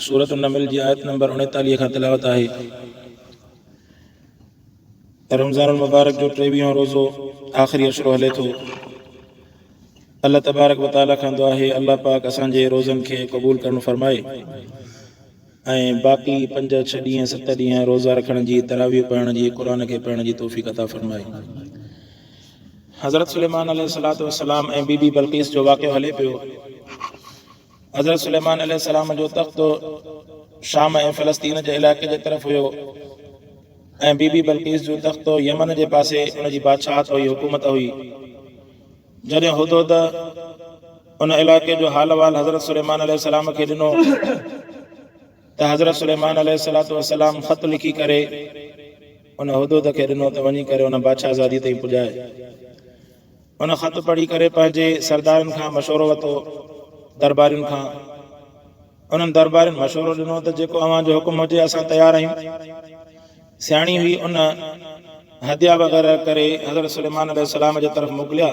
سورة النمل جي آيت نمبر 39 کان تلاوت آهي. رمضان المبارڪ جو ٽيويهون روزو آخري عشرو هلي ٿو. الله تبارڪ وتعاليٰ کان دعا آهي الله پاڪ اسان جي روزن کي قبول ڪرڻ فرمائي ۽ باقي پنج ڇهه ڏينهن ست ڏينهن روزا رکڻ جي تراويح پڙهڻ جي قرآن کي پڙهڻ جي توفيق عطا فرمائي. حضرت سليمان عليه الصلوة والسلام ۽ بي بي بلقيس جو واقعو هلي پيو. حضرت سليمان عليه السلام جو تخت شام ۽ فلسطين جي علائقي جي طرف هيو ۽ بي بي بلقيس جو تخت يمن جي پاسي ان جي بادشاهت هئي حڪومت هئي. جڏهن هدهد ان علائقي جو حال احوال حضرت سليمان عليه السلام کي ڏنو ته حضرت سليمان عليه الصلوة والسلام خط لکي ڪري ان هدهد کي ڏنو ته وڃي ڪري ان بادشاهزادي تائين پڄائي. ان خط پڙهي ڪري پنهنجي سردارن کان مشورو ورتو، دربارين کان. انهن دربارين مشورو ڏنو ته جيڪو اوهان جو حڪم هجي اسان تيار آهيون. سياڻي هئي ان هديا وغيره ڪري حضرت سليمان عليه السلام جي طرف موڪليا.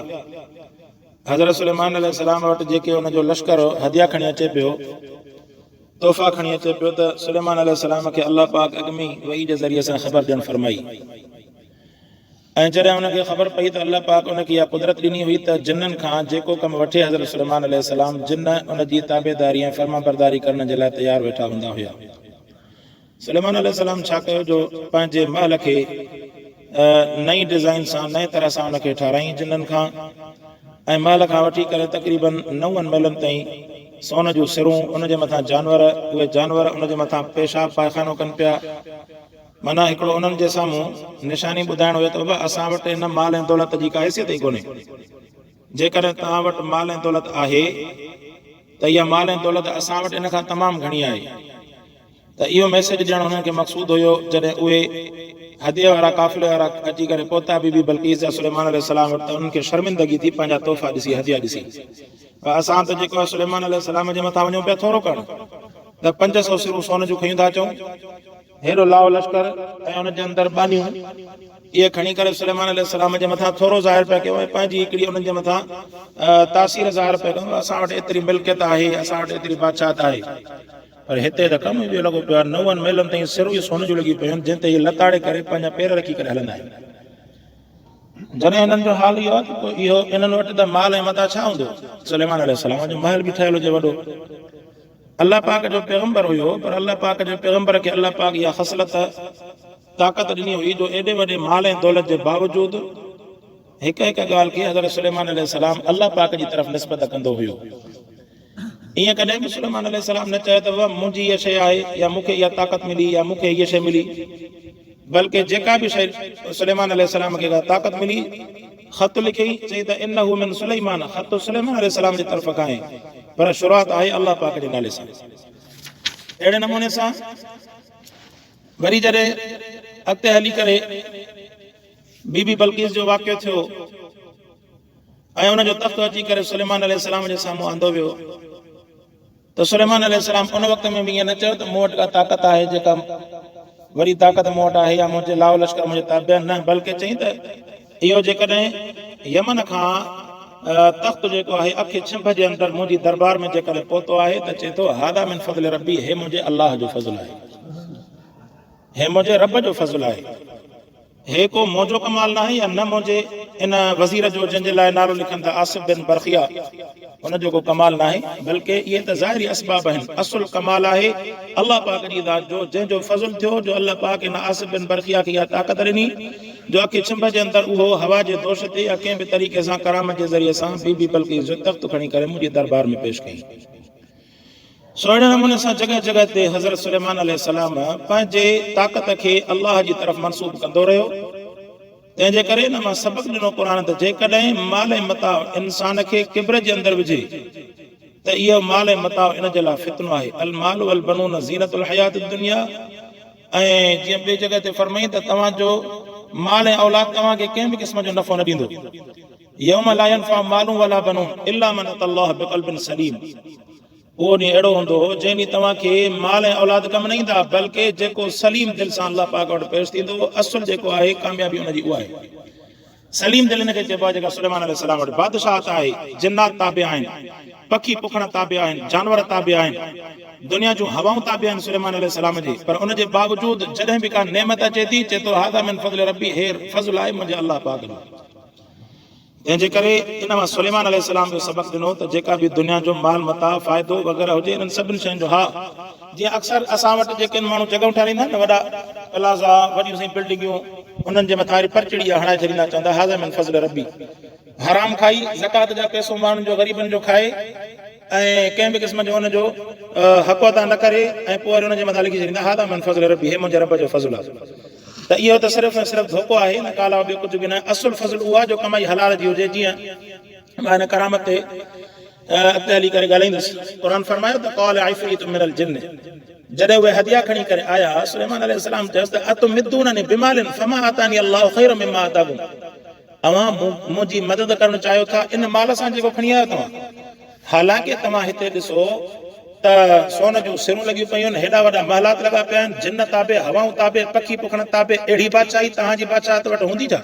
حضرت سليمان عليه السلام وٽ جيڪي ان جو لشڪر هديا کڻي اچي پيو، تحفا کڻي اچي پيو ته سليمان عليه السلام کي الله پاڪ اڳ ۾ ئي وحي جي ذريعي سان خبر ڏيڻ فرمائي. ۽ جڏهن ان کي خبر پئي ته الله پاڪ ان کي اها قدرت ڏني هئي ته جنن کان جيڪو ڪم وٺي حضرت سليمان عليه السلام جن ان جي تابعداري ۽ فرمانبرداري ڪرڻ جي لاء تيار ويٺا هوندا هيا. سليمان عليه السلام ڇا ڪيو جو پنهنجي محل کي نئين ڊزائين سان نئين طرح سان ان کي ٺهرايائين جنن کان ۽ محل کان وٺي ڪري تقريبن نون ميلن تائين سون جون سرون ان جي مٿان جانور اهي جانور ان جي مٿان پيشاب پائخانو ڪن پيا. معنيٰ هڪڙو انهن جي سامهون نشاني ٻڌائڻ هيو ته بابا اسان وٽ هن مال ۽ دولت جي ڪا حيثيت ئي ڪونهي. جيڪڏهن توهان وٽ مال ۽ دولت آهي ته اها مال ۽ دولت اسان وٽ ان کان تمام گهڻي آهي. ته اهو ميسيج ڏيڻ هنن کي مقصود هيو. جڏهن اهي هديه وارا قافلي وارا اچي ڪري پهتا بي بي بلقيس جا سليمان عليه السلام وٽ ته انهن کي شرمندگي ٿي پنهنجا تحفا ڏسي هديا ڏسي. پر اسان ته جيڪو آهي سليمان عليه السلام جي مٿان وڃون پيا ٿورو ڪرڻ ته 500 سرون سون جون کنيون ٿا اچون. هيڏو لاهو لشڪر ۽ ان جي اندر ٻانهيون، اهي کڻي ڪري سليمان عليه السلام جي مٿان ٿورو ظاهر پيا ڪيون ۽ پنهنجي هڪڙي انهن جي مٿان تاثير ظاهر پيا ڪيون اسان وٽ ايتري ملڪيت آهي، اسان وٽ ايتري بادشاهت آهي. پر هتي ته ڪم ئي ٻيو لڳو پيو آهي، نون ميلن تائين سرون ئي سون جون لڳيون پيون آهن، جنهن تي هي لتاڙي ڪري پنهنجا پير رکي ڪري هلندا آهن. جڏهن هنن جو حال اهو آهي ته پوء اهو انهن وٽ ته مال ۽ متاع ڇا هوندو؟ سليمان عليه السلام جو محل به ٺهيل هجي وڏو. الله پاڪ جو پيغمبر هيو پر الله پاڪ جي پيغمبر کي الله پاڪ اها خصلت، طاقت، ڏني هئي جو ايڏي وڏي مال ۽ دولت جي باوجود هڪ هڪ ڳالهه کي حضرت سليمان عليه السلام الله پاڪ جي طرف نسبت ڪندو هيو. ائين ڪڏهن به سليمان عليه السلام نه چيو ته بابا منهنجي هيء شيء آهي يا مون کي اها طاقت ملي يا مون کي هيء شيء ملي بلڪه جيڪا به شيء سليمان عليه السلام کي ڪا طاقت ملي خط لکيائين چئي ته انه من سليمان خط سليمان عليه السلام جي طرف کان آهي پر شروعات آهي الله پاڪ جي نالي سان. اهڙي نموني سان وري جڏهن اڳتي هلي ڪري بي بي بلقيس جو واقعو ٿيو ۽ ان جو تخت اچي ڪري سليمان عليه السلام جي سامهون آندو ويو ته سليمان عليه السلام ان وقت ۾ به ائين نه چيو ته مون وٽ ڪا طاقت آهي جيڪا وڏي طاقت مون وٽ آهي يا منهنجي لاء لشڪر منهنجي تابع نه بلڪه چئين ته اهو جيڪڏهن يمن کان تخت جيڪو آهي اک ڇنڀ جي اندر منهنجي دربار ۾ جيڪڏهن پهتو آهي ته چئي ٿو هذا من فضل ربي هي منهنجي الله جو فضل آهي هي منهنجي رب جو فضل آهي هي ڪو منهنجو ڪمال ناهي يا نه منهنجي ان وزير جو جنهن جي لاء نالو لکن ٿا آصف بن برخيا ان جو ڪو ڪمال ناهي بلڪه اهي ته ظاهري اسباب آهن اصل ڪمال آهي الله پاڪ جي ذات جو جنهن جو فضل ٿيو جو الله پاڪ ان آصف بن برخيا کي اها طاقت ڏني جو اکي ڇنڀ جي اندر اهو هوا جي دوش تي يا ڪنهن به طريقي سان ڪرامت جي ذريعي سان بي بي بلقيس جو تخت کڻي ڪري منهنجي دربار ۾ پيش ڪئي. سو اهڙي نموني سان جڳهه جڳهه تي حضرت سليمان عليه السلام پنهنجي طاقت کي الله جي طرف منسوب ڪندو رهيو، تنهن جي ڪري ان مان سبق ڏنو قرآن ته جيڪڏهن مال ۽ متاع انسان کي ڪبر جي اندر وجهي ته اهو مال ۽ متاع ان جي لاء فتنو آهي، المال والبنون زينة الحياة الدنيا، ۽ جيئن ٻي جڳهه تي فرمائين ته توهان جو مال ۽ اولاد توهان کي ڪنهن به قسم جو نفعو نه ڏيندو. يوم لا ينفع مال ولا بنون الا من اتي الله بقلب سليم اهو ڏينهن اهڙو هوندو هو جنهن ڏينهن توهان کي مال ۽ اولاد ڪم نه ايندا بلڪه جيڪو سليم دل سان الله پاڪ وٽ پيش ٿيندو اصل جيڪو آهي ڪاميابي ان جي اها آهي. سليم دل ان کي چئبو آهي جيڪا سليمان عليه السلام وٽ بادشاهت آهي، جنات تابع آهن، پکي پکڻ تابع آهن، جانور تابع آهن، دنيا جون هوائون تابع آهن سليمان عليه السلام جي، پر ان جي باوجود جڏهن به ڪا نعمت اچي ٿي چئي ٿو هذا من فضل ربي هي فضل آهي منهنجي الله پاڪ جو. تنهن جي ڪري ان مان سليمان عليه السلام اهو سبق ڏنو ته جيڪا به دنيا جو مال متاع، فائدو وغيره هجي انهن سڀني شين جو ها جيئن اڪثر اسان وٽ جيڪي ماڻهو جڳهون ٺاهرائيندا آهن نه وڏا پلازا وڏيون سائين بلڊنگيون انهن جي مٿان وري پرچڙي اها هڻائي ڇڏيندا چوندا هذا من فضل ربي حرام کائي زڪوات جا پئسو ماڻهن جو غريبن جو کائي ۽ ڪنهن به قسم جو ان جو حق ادا نه ڪري ۽ پوء وري ان جي مٿان لکي ڇڏيندا هذا من فضل ربي هي منهنجي رب جو فضل آهي ته اهو ته صرف ۽ صرف ڌوڪو آهي ان کان علاوه ٻيو ڪجهه به نه اصل فضل اهو آهي جو ڪمائي حلال جي هجي جيئن مان هن ڪرامت تي اڳتي هلي ڪري ڳالهائيندس قرآن فرمايو ته قال عفريت من الجن جڏهن اهي هديا کڻي ڪري آيا سليمان عليه السلام چيس ته اتمدونني بمال فما آتاني الله خير مما آتاكم اوهان منهنجي مدد ڪرڻ چاهيو ٿا ان مال سان جيڪو کڻي آيو توهان حالانڪه توهان هتي ڏسو ته سون جون سرون لڳيون پيون آهن، هيڏا وڏا محلات لڳا پيا آهن، جن تابع، هوائون تابع، پکي پکڻ تابع، اهڙي بادشاهي توهان جي بادشاهت وٽ هوندي ڇا؟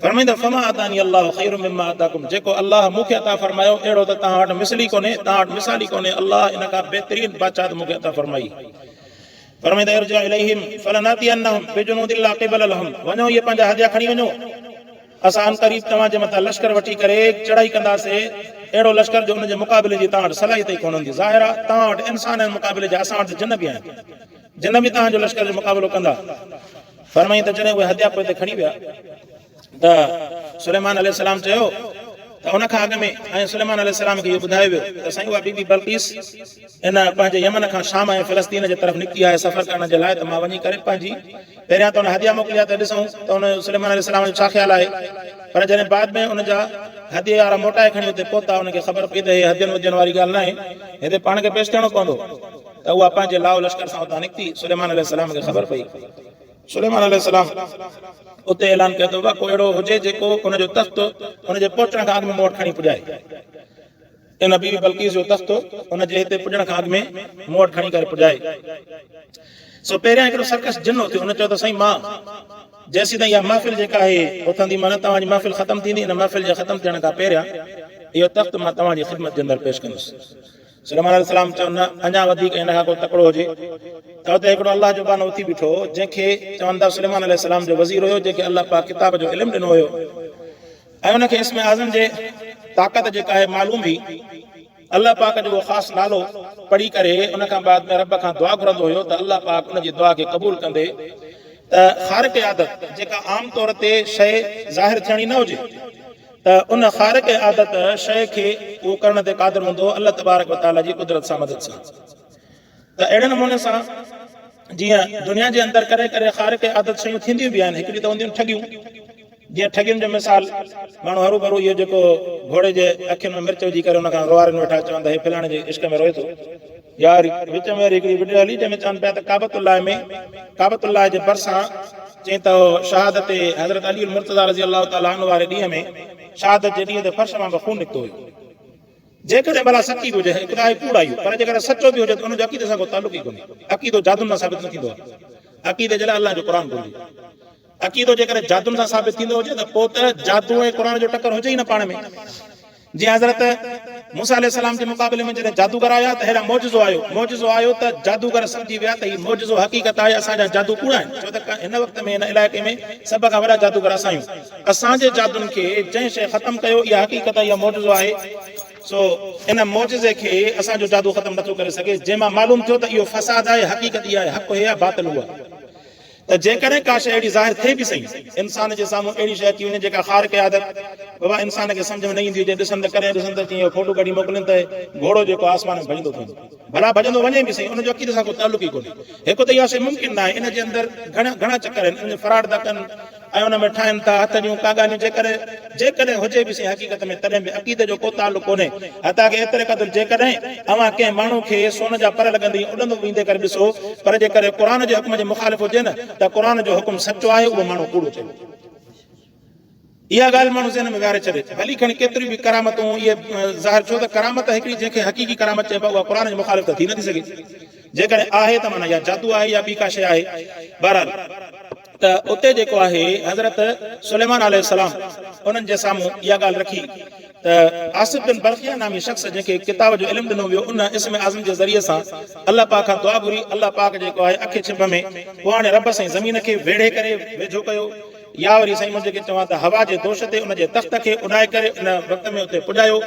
فرمائيندو، فما آتاني الله خير مما آتاڪم، جيڪو الله مون کي عطا فرمايو اهڙو ته توهان وٽ مثل ئي ڪونهي، توهان وٽ مثال ئي ڪونهي، الله ان کان بهترين بادشاهت مون کي عطا فرمائي. فرمائيندو، ارجع اليهم فلناتينهم بجنود لا قبل لهم، وڃو اهي پنهنجا هديا کڻي وڃو. اسان عنقريب توهان جي مٿان لشڪر وٺي ڪري چڙهائي ڪنداسين، اهڙو لشڪر جو ان جي مقابلي جي توهان وٽ صلاحيت ئي ڪونه هوندي. ظاهر آهي توهان وٽ انسان آهن مقابلي جا، اسان وٽ ته جن به آهن. جن به توهان جو لشڪر جو مقابلو ڪندا. فرمائين ته جڏهن اهي هديا پوئتي کڻي ويا ته سليمان عليه السلام چيو ته ان کان اڳ ۾ ۽ سليمان عليه السلام کي اهو ٻڌايو ويو ته سائين اها بي بي بلقيس ان پنهنجي يمن کان شام ۽ فلسطين جي طرف نڪتي آهي سفر ڪرڻ جي لاء ته مان وڃي ڪري پنهنجي پهريان ته ان هديا موڪليا ته ڏسون ته ان سليمان عليه السلام جو ڇا خيال آهي پر جڏهن بعد ۾ ان جا هديي وارا موٽائي کڻي اتي پهتا ان کي خبر پئي ته هي هدين ودين واري ڳالهه ناهي هتي پاڻ کي پيش ٿيڻو پوندو ته اها پنهنجي لاء لشڪر سان اتان نڪتي سليمان عليه السلام کي خبر پئي سليمان عليه السلام اتي اعلان ڪيو ته بابا ڪو اهڙو هجي جيڪو ان جو تخت ان جي پهچڻ کان اڳ ۾ مون وٽ کڻي پڄائي ان بي بي بلقيس جو تخت ان جي هتي پڄڻ کان اڳ ۾ مون وٽ کڻي ڪري پڄائي. سو پهريان هڪڙو سرڪش جن اٿيو، ان چيو ته سائين مان جيسيتائين اها محفل جيڪا آهي اٿندي معنيٰ توهان جي محفل ختم ٿيندي، ان محفل جي ختم ٿيڻ کان پهريان اهو تخت مان توهان جي خدمت جي اندر پيش ڪندس. سليمان عليه السلام چيو نه اڃا وڌيڪ هن کان ڪو تڪڙو هجي ته اتي هڪڙو الله جو ٻانهو اٿي بيٺو جنهن کي چون ٿا سليمان عليه السلام جو وزير هيو جنهن کي الله پاڪ ڪتاب جو علم ڏنو هيو. ۽ ان کي اسم اعظم جي طاقت جيڪا آهي معلوم هئي. الله پاڪ جو اهو خاص نالو پڙهي ڪري ان کان بعد ۾ رب کان دعا گهرندو هيو ته الله پاڪ ان جي دعا کي قبول ڪندي ته خارق عادت جيڪا عام طور تي شيء ظاهر ٿيڻي نه هجي ته ان خارق عادت شيء کي اهو ڪرڻ تي قادر هوندو هو الله تبارڪ وتعالي جي قدرت سان مدد سان. ته اهڙي نموني سان جيئن دنيا جي اندر ڪڏهن ڪڏهن خارق عادت شيون ٿينديون به آهن هڪڙيون ته هونديون آهن ٺڳيون جيئن ٺڳين جو مثال ماڻهو هرو ڀرو اهو جيڪو گهوڙي جي اکين ۾ مرچ وجهي ڪري ان کان روئارين ويٺا چون ته هي فلاڻي جي عشق ۾ روئي ٿو يا وري وچ ۾ وري هڪڙي وڊيو هلي جنهن ۾ چون پيا ته ڪعبت الله ۾ ڪعبت الله جي ڀرسان چئين ته شهادت حضرت علي المرتضيٰ رضي الله تعالٰي عنه واري ڏينهن ۾ شهادت جي ڏينهن تي فرش مان به خون نڪتو هيو جيڪڏهن ڀلا سچي به هجي، هڪ ته آهي ڪوڙ آهي اهو، پر جيڪڏهن سچو به هجي ته ان جو عقيدي سان ڪو تعلق ئي ڪونهي. عقيدو جادن سان ثابت نه ٿيندو آهي. عقيدي جي لاء الله جو قرآن گهرجي. عقيدو جيڪڏهن جادن سان ثابت ٿيندو هجي ته پوء ته جادو ۽ قرآن جو ٽڪر هجي ئي نه پاڻ ۾. جيئن حضرت موسيٰ عليه السلام جي مقابلي ۾ جڏهن جادوگر آيا ته هيڏانهن معجزو آيو، معجزو آيو ته جادوگر سمجهي ويا ته هي معجزو حقيقت آهي، اسان جا جادو ڪوڙا آهن، ڇو ته هن وقت ۾ هن علائقي ۾ سڀ کان وڏا جادوگر اسان آهيون. اسان جي جادن کي جنهن شيء ختم ڪيو اها حقيقت آهي اها معجزو آهي سو ان معجزي کي اسان جو جادو ختم نٿو ڪري سگهي جنهن مان معلوم ٿيو ته اهو فساد آهي حقيقت اها آهي حق هي آهي باطل هو آهي ته جيڪڏهن ڪا شيء اهڙي ظاهر ٿئي به سهي انسان جي سامهون اهڙي شيء اچي وڃي جيڪا خارق عادت بابا انسان کي سمجهه ۾ نه ايندي هجي ڏسن ته ڪڏهن ڏسن ته چيئن فوٽو ڪڍي موڪلين ته گهوڙو جيڪو آسمان ۾ ڀڄندو ٿو وڃي ڀلا ڀڄندو وڃي به سهي ان جو عقيدي سان ڪو تعلق ئي ڪونهي هڪ ته اها شيء ممڪن ناهي ان جي اندر گهڻا گهڻا چڪر آهن ان ۾ فراڊ ٿا ڪن ۽ ان ۾ ٺاهين ٿا هٿ جون ڪا ڳالهيون جيڪڏهن جيڪڏهن هجي به سهي حقيقت ۾ تڏهن به عقيدي جو ڪو تعلق ڪونهي حتيٰ ڪه ايتري قدر جيڪڏهن اوهان ڪنهن ماڻهو کي سون جا پر لڳندي اڏندو ويندي ڪري ڏسو پر جيڪڏهن قرآن جي حڪم جي مخالف هجي نه ته قرآن جو حڪم سچو آهي اهو ماڻهو ڪوڙو چئبو. اها ڳالهه ماڻهو ذهن ۾ ويهاري ڇڏي ڀلي کڻي ڪيتريون به ڪرامتون اهي ظاهر ڇو ته ڪرامت هڪڙي جنهن کي حقيقي ڪرامت چئبو آهي اها قرآن جي مخالف ته ٿي نٿي سگهي جيڪڏهن آهي ته معنيٰ يا جادو آهي يا ٻي ڪا شيء آهي بهرحال. ته اتي جيڪو آهي حضرت سليمان عليه السلام انهن جي سامهون اها ڳالهه رکي ته آصف بن برخيا نامي شخص جنهن کي ڪتاب جو علم ڏنو ويو ان اسم اعظم جي ذريعي سان الله پاڪ کان دعا گهري الله پاڪ جيڪو آهي اک ڇنڀ ۾ پوء هاڻي رب سائين زمين کي ويڙهي ڪري ويجهو ڪيو يا وري سائين منهنجي کي چوان ته هوا جي دوش تي ان جي تخت کي اڏائي ڪري ان وقت ۾ اتي پڄايو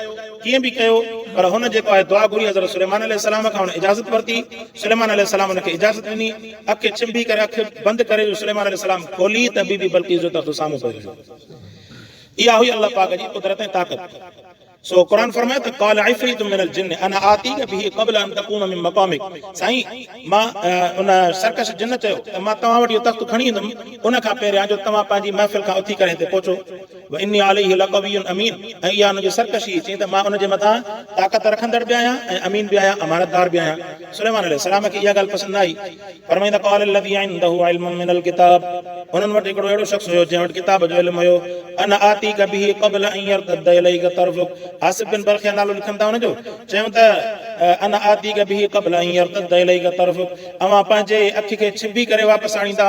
ڪيئن به ڪيو پر هن جيڪو آهي دعا گهري حضرت سليمان عليه السلام کان هن اجازت ورتي سليمان عليه السلام ان کي اجازت ڏني اک ڇنڀي ڪري اک بند ڪري جو سليمان عليه السلام کولي ته بي بي بلقيس جو تخت سامهون پيو هيو. اها هئي الله پاڪ جي قدرت ۽ طاقت. سو قرآن فرمايو ته قال عفريت من الجن انا آتيک به قبل ان تقوم من مقامک سائين مان ان سرڪش جن چيو ته مان توهان وٽ اهو تخت کڻي ايندم ان کان پهريان جو توهان پنهنجي محفل کان اٿي ڪري هتي پهچو واني عليه لقوي امين ۽ اها ان جي سرڪشي هئي چيائين ته مان ان جي مٿان طاقت رکندڙ به آهيان ۽ امين به آهيان امانتدار به آهيان سليمان عليه السلام کي اها ڳالهه پسند نه آئي فرمائين ته قال الذي عنده علم من الڪتاب انهن وٽ هڪڙو اهڙو شخص هيو جنهن وٽ ڪتاب جو علم هيو انا آتيک به قبل ان يرتد اليک طرفک آصف بن برخيا نالو لکن ٿا ان جو چيائون ته انا آتيک به قبل ان يرتد اليک طرفک اوهان پنهنجي اک کي ڇنڀي ڪري واپس آڻيندا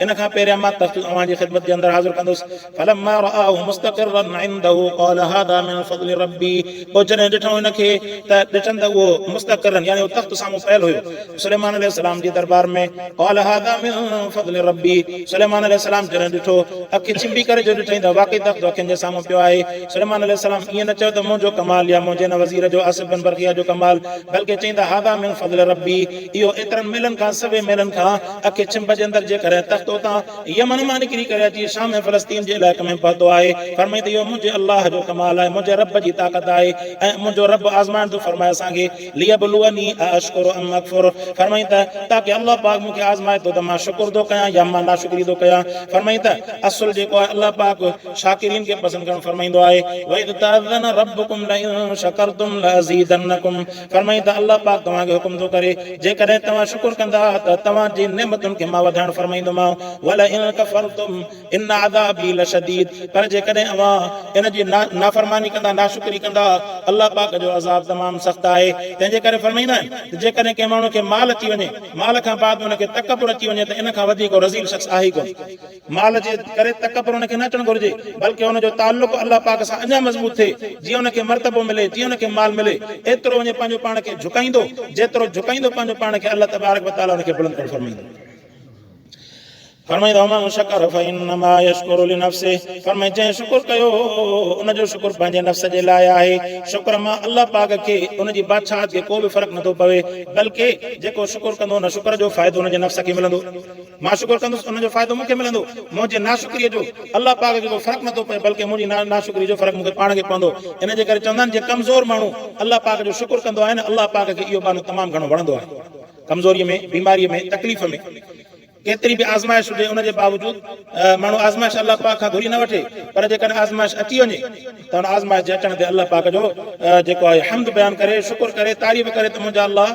ان کان پهريان مان تخت اوهان جي خدمت جي اندر حاضر ڪندس فلما رآه مستقرا عنده قال هذا من فضل ربي پوء جڏهن ڏٺائون ان کي ته ڏٺن ته اهو مستقرا يعني اهو تخت سامهون پيل هيو سليمان عليه السلام جي دربار ۾ قال هذا من فضل ربي سليمان عليه السلام جڏهن ڏٺو اک ڇنڀي ڪري جو ڏٺائين ته واقعي تخت اکين جي سامهون پيو آهي سليمان عليه السلام ائين نه چيو ته منهنجو ڪمال يا منهنجي ان وزير جو آصف بن برخيا جو ڪمال بلڪه چيائين ته هذا من فضل ربي اهو ايترن ميلن کان سوين ميلن کان اک ڇنڀ جي اندر جيڪڏهن تخت اتان يمن مان نڪري ڪري اچي شام ۽ فلسطين جي علائقي ۾ پهتو آهي. فرمائين ته اهو منهنجي الله جو ڪمال آهي، منهنجي رب جي طاقت آهي ۽ منهنجو رب آزمائڻ ٿو فرمائي اسان کي، ليبلوني ااشڪر ام اڪفر، فرمائين ته تاڪه الله پاڪ مون کي آزمائي ٿو ته مان شڪر ٿو ڪيان يا مان ناشڪري ٿو ڪيان. فرمائين ته اصل جيڪو آهي الله پاڪ شاڪرين کي پسند ڪرڻ فرمائيندو آهي، واذ تاذن ربڪم لئن شڪرتم لازيدنڪم، فرمائين ته الله پاڪ توهان کي حڪم ٿو ڪري جيڪڏهن توهان شڪر ڪندا ته توهان جي نعمتن کي مان وڌائڻ فرمائيندومانء ولئن ڪفرتم ان عذابي لشديد پر جيڪڏهن اوهان ان جي نافرماني ڪندا ناشڪري ڪندا الله پاڪ جو عذاب تمام سخت آهي تنهن جي ڪري فرمائيندا آهن ته جيڪڏهن ڪنهن ماڻهو کي مال اچي وڃي مال کان بعد ان کي تڪبر اچي وڃي ته ان کان وڌيڪ رذيل شخص آهي ئي ڪونه. مال جي ڪري تڪبر ان کي نه اچڻ گهرجي، بلڪه ان جو تعلق الله پاڪ سان اڃا مضبوط ٿئي، جيئن ان کي مرتبو ملي، جيئن ان کي مال ملي، ايترو وڃي پنهنجو پاڻ کي جهڪائيندو، جيترو جهڪائيندو پنهنجو پاڻ کي الله تبارڪ وتعاليٰ ان کي بلند ڪرڻ فرمائيندو. فرمائيندو ومن شڪر فانما يشڪر لنفسه فرمائي جنهن شڪر ڪيو ان جو شڪر پنهنجي نفس جي لاء آهي، شڪر مان الله پاڪ کي ان جي بادشاهت کي ڪو به فرق نٿو پوي، بلڪه جيڪو شڪر ڪندو ان شڪر جو فائدو ان جي نفس کي ملندو. مان شڪر ڪندس ان جو فائدو مون کي ملندو، منهنجي ناشڪريء جو الله پاڪ کي ڪو فرق نٿو پئي بلڪه منهنجي ناشڪريء جو فرق مون کي پاڻ کي پوندو. ان جي ڪري چوندا آهن جي ڪمزور ماڻهو الله پاڪ جو شڪر ڪندو آهي نه الله پاڪ کي اهو ٻانهو تمام گهڻو وڻندو آهي. ڪمزوريء ۾، بيماريء ۾، تڪليف ۾، ڪيتري به آزمائش هجي ان جي باوجود ماڻهو آزمائش الله پاڪ کان گهري نه وٺي پر جيڪڏهن آزمائش اچي وڃي ته ان آزمائش جي اچڻ تي الله پاڪ جو جيڪو آهي حمد بيان ڪري، شڪر ڪري، تعريف ڪري ته منهنجا الله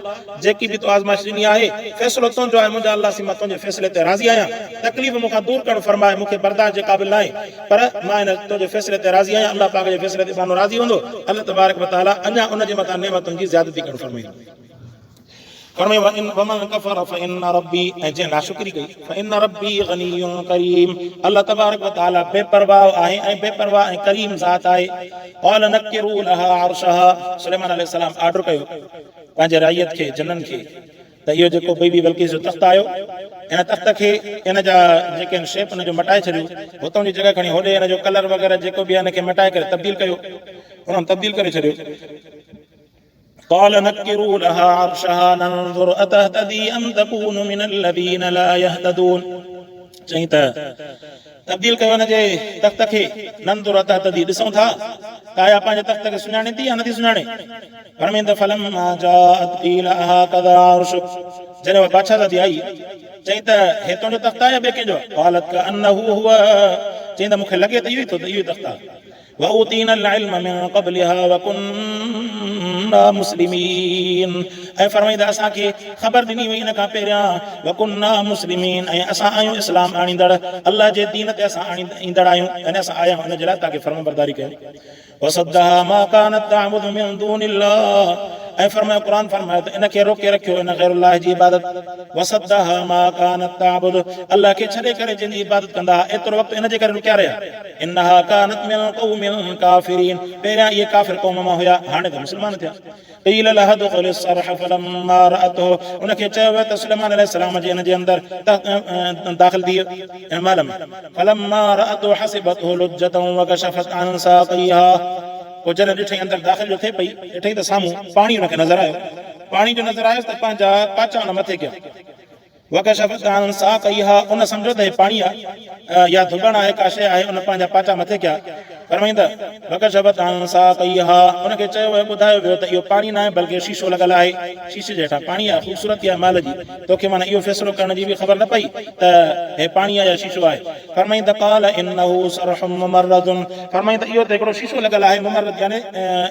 جيڪي به تو آزمائش ڏني آهي، فيصلو تنهنجو آهي، منهنجا الله سين مان تنهنجي فيصلي تي راضي آهيان، تڪليف مون کان دور ڪرڻ فرماء، مون کي برداشت جي قابل ناهي، پر مان ان تنهنجي فيصلي تي راضي آهيان، الله پاڪ جي فيصلي تي ٻانهو راضي هوندو، الله تبارڪ وتعاليٰ اڃا ان جي مٿان نعمتن جي زيادتي ڪرڻ فرمائيندو. فرمايو وان ومن ڪفر فان ربي ۽ جنهن ناشڪري ڪئي فان ربي غني ڪريم الله تبارڪ وتعالي بي پرواهه آهي ۽ بي پرواهه ۽ ڪريم ذات آهي قال نڪروا لها عرشها سليمان عليه السلام آرڊر ڪيو پنهنجي رعيت کي جنن کي ته اهو جيڪو بي بي بلقيس جو تخت آيو ان تخت کي ان جا جيڪي آهن شيپ ان جو مٽائي ڇڏيو هتان جي جڳهه کڻي هوڏي ان جو ڪلر وغيره جيڪو به ان کي مٽائي ڪري تبديل ڪيو انهن تبديل ڪري ڇڏيو قال نڪروا لها عرشها ننظر اتهتدي ام تڪون من الذين لا يهتدون چئين ته تبديل ڪيو ان جي تخت کي ننظر اتهتدي ڏسون ٿا ته آيا پنهنجي تخت کي سڃاڻي ٿي يا نٿي سڃاڻي فرمائين ته فلما جاءت قيل اهڪذا عرشك جڏهن اها بادشاهه زادي آئي چئين ته هي تنهنجو تخت آهي يا ٻئي ڪنهن جو قالت ڪأنه هو چئين ته مون کي لڳي ته اهو ئي ٿو ته اهو ئي تخت آهي واوتينا العلم من قبلها وڪنا مسلمين ۽ فرمائين ته اسان کي خبر ڏني وئي ان کان پهريان وڪنا مسلمين ۽ اسان آهيون اسلام آڻيندڙ الله جي دين تي اسان ايندڙ آهيون يعني اسان آيا آهيون ان جي لاء تاڪه فرمانبرداري ڪيون وصدها ما كانت تعبد من دون الله. ۽ فرمايو قرآن فرمايو ته ان کي روڪي رکيو ان غير الله جي عبادت وصدها ما كانت تعبد الله کي ڇڏي ڪري جنهن جي عبادت ڪندا ها ايترو وقت ان جي ڪري رڪيا رهيا انها كانت من قوم ڪافرين پهريان اهي ڪافر قوم مان هيا هاڻي ته مسلمان ٿيا. قيل لها ادخل الصرح فلما رأته ان کي چيو ويو ته سليمان عليه السلام جي ان جي اندر داخل ٿي ان محل ۾ فلما رأته حسبته لجة وڪشفت عن ساقيها پوء جڏهن ڏٺئي اندر داخل جو ٿئي پئي ڏٺئي ته سامهون پاڻي ان کي نظر آيو پاڻي جو نظر آيس ته پنهنجا پاچا ان مٿي ڪيا وڪشفت عن ساقيها ان سمجهيو ته هي پاڻي آهي يا ڌٻڻ آهي ڪا شيء آهي ان پنهنجا پاچا مٿي ڪيا. فرمائين ته وڪشفت عن ساقيها ان کي چيو ويو ٻڌايو ويو ته اهو پاڻي ناهي بلڪه شيشو لڳل آهي شيشي جي هيٺان پاڻي آهي خوبصورتي آهي محل جي توکي معنيٰ اهو فيصلو ڪرڻ جي به خبر نه پئي ته هي پاڻي آهي يا شيشو آهي فرمائين ته قال انه صرح ممرد فرمائين ته اهو ته هڪڙو شيشو لڳل آهي ممرد يعني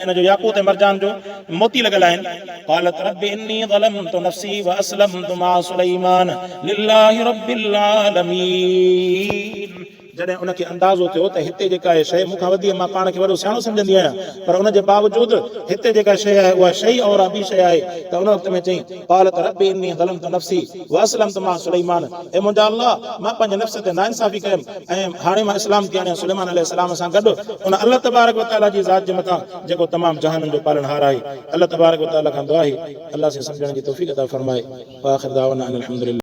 ان جو ياقوت ۽ مرجان جو موتي لڳل آهن قالت رب اني ظلمت نفسي واسلمت مع سليمان لله رب العالمين جڏهن ان کي اندازو ٿيو ته هتي جيڪا هي شيء مون کان وڌي مان پاڻ کي وڏو سياڻو سمجهندي آهيان پر ان جي باوجود هتي جيڪا شيء آهي اها شيء اور آ ٻي شيء آهي ته ان وقت ۾ چئين قالت رب اني ظلمت نفسي واسلمت مع سليمان اي منهنجا الله مان پنهنجي نفس تي ناانصافي ڪيم ۽ هاڻي مان اسلام ٿي آڻيان سليمان عليه السلام سان گڏ ان الله تبارڪ وتعاليٰ جي ذات جي مٿان جيڪو تمام جهانن جو پالڻهار آهي. الله تبارڪ وتعاليٰ کان دعا آهي الله سين سمجهڻ جي توفيق عطا فرمائي. واخر دعوانا ان الحمد لله.